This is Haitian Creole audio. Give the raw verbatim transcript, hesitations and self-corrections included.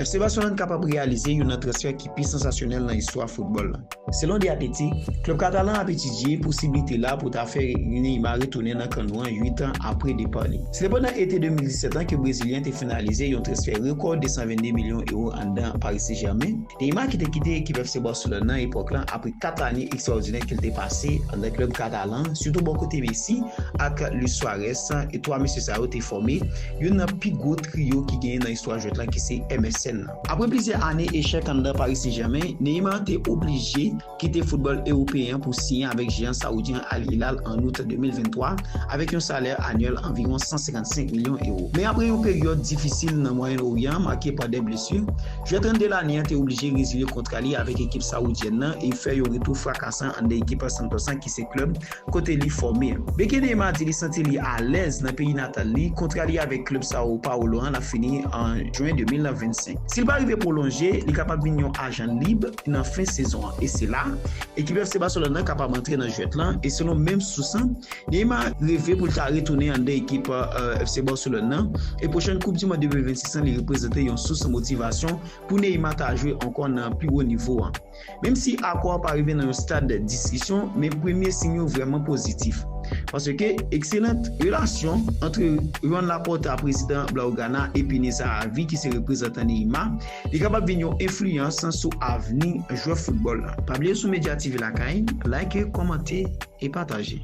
F C Barcelone kapab reyalize youn nan transfè ki pi sansasyonèl nan istwa foutbòl la. Selon The Athletic, klèb katalan ap etidye posiblite la pou ta fè Neymar retounen nan kan nou an uit an apre depa li. Se te pandan ete de mil disèt lan ke Brezilyen te finalize yon transfè rekò de san vennde milyon ewo anndan Paris Saint-Germain. Neymar ki te kite ekip F C Barcelone nan epòk lan apre kat ane ekstraòdinè ke l te pase anndan klèb katalan, sitou bò kote Messi ak Luis Suarez, e twa mesye sa yo te fòme youn nan pi gwo triyo ki genyen nan istwa jwèt la ki se M S N nan. Apre plizyè ane echèk anndan Paris Saint-Germain, Neymar te oblije kite foutbòl ewopeyen an pou siyen avèk jeyan sawoudyen Al Hilal an out de mil venntwa avèk yon salè anyèl anviwon san senkannsenk milyon ewo. Men apre yon peryòd difisil nan Mwayen Oryan make pa dè blesi, jwè trannde lane an te oblije rezilye kontra li avèk ekip saoudyèn nan e fè yon retou frakasan anndan ekip Santos an ki se klèb kote li fòme an. Byenke Neymar di li santi li alèz nan peyi natal li, kontra li avèk klèb Sao Paulo an ap fini an jen de mil vennsenk. Si l pa rive pwolonje, li kapab vin yon ajan lib nan fen sezon an. E se la, ekip F C Barcelone nan kapab antre nan jwèt lan. E selon menm sous an, Neymar reve pou l ta retounen anndan ekip, euh, F C Barcelone nan. E pwochèn Koup di Mond de mil vennsis lan, li reprezante yon sous motivasyon pou Neymar ta jwe ankò nan pi wo nivo an. Menm si akò a pa rive nan yon stad diskisyon, men premye siy yo vrèman pozitif. Paske ekselant relasyon ant Joan Laporta, prezidan Blaugrana, epi Neza Avi, ki se reprezantan Neymar, li kapab vin yon enfliyans sou avni jwè foutbòl la. Pa bliye sou Media T V Lakay, like, kòmante e pataje.